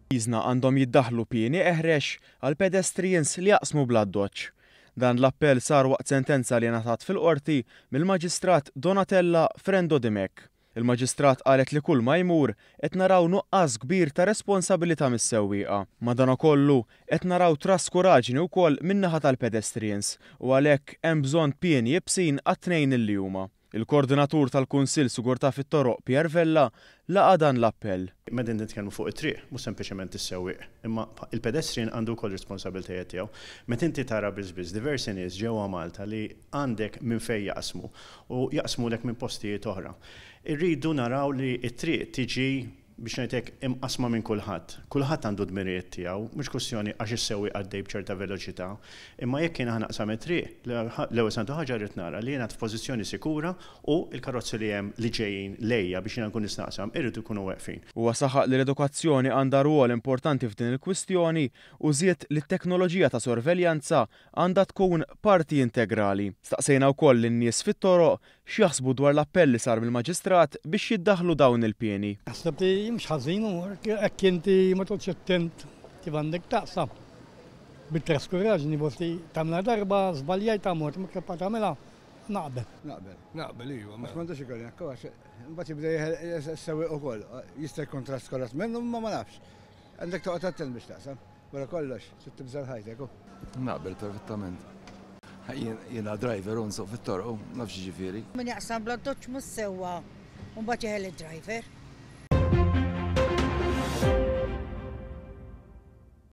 Pajjiżna għandhom jiddaħħlu pieni eħrex għal pedestrians li jaqsmu bl-addoċċ. Dan l-appell sar waqt sentenza li ngħatat fil-Qorti mill-Maġistrat Donatella Frendo Dimech. Il-Maġistrat qalet li kull ma jmur qed naraw nuqqas kbir ta' responsabilità mis-sewwieqa. Madanakollu, qed naraw traskuraġni wkoll min-naħa tal-pedestrians u għalhekk hemm bżonn pieni iebsin għat-tnejn li huma. Il-Kordinatur tal-Kunsill Sigurtà fit-Toroq Pierre Vella laqa' dan l-appell. Meta nitkellmu fuq it-triq, mhux sempliċement is-sewwieq, imma il-pedestrian għandu wkoll responsabilitajiet tiegħu. Meta inti tara biss biss diversi nies ġewwa Malta li għandek minn fejn jaqsmu u jaqsmulek minn postijiet oħra. Irridu naraw li t-triq tiġi biex ngħid hekk, imqassma minn kulħadd. Kulħadd għandu d-dmirijiet tiegħu, mhux kwistjoni għax is-sewwieq għaddej b'ċerta veloċità. Imma jekk jiena ħa naqsam it-triq, l-ewwel santu ħaġa rrid nara li jiena f'pożizzjoni sikura u l-karozzi li hemm li ġejjin lejja biex jiena nkun nista' naqsam iridu jkunu weqfin. Huwa saħaq li l-edukazzjoni għandha rwol importanti f'din il-kwistjoni u żied li t-teknoloġija ta' sorveljanza għandha tkun parti integrali. Staqsejna wkoll lin-nies fit-toroq X'jaħsbu dwar l-appell li sar mill-Maġistrat biex jiddaħħlu dawn il-pieni? Naħseb li mhux ħażin u hekk inti ma toqgħodx attent kif għandek taqsam. Bit-traskuraġni forsi tagħmilha darba żbaljajt tagħmel imma tibqa' tagħmilha naqbel. Naqbel. Naqbel iva. Għax m'għandux ikun hekk għax imbagħad jibda jeħel is-sewwieq ukoll. Jista' jkun traskurat minnu imma ma nafx. Għandek toqgħod attent biex taqsam. Wara kollox, trid tibża' l-ħajtek u. Naqbel perfettament. Jiena driver u nsuq fit-toroq u naf x'jiġifieri. Min jaqsam bl-addoċċ mhux sewwa u mbagħad jeħel id-driver.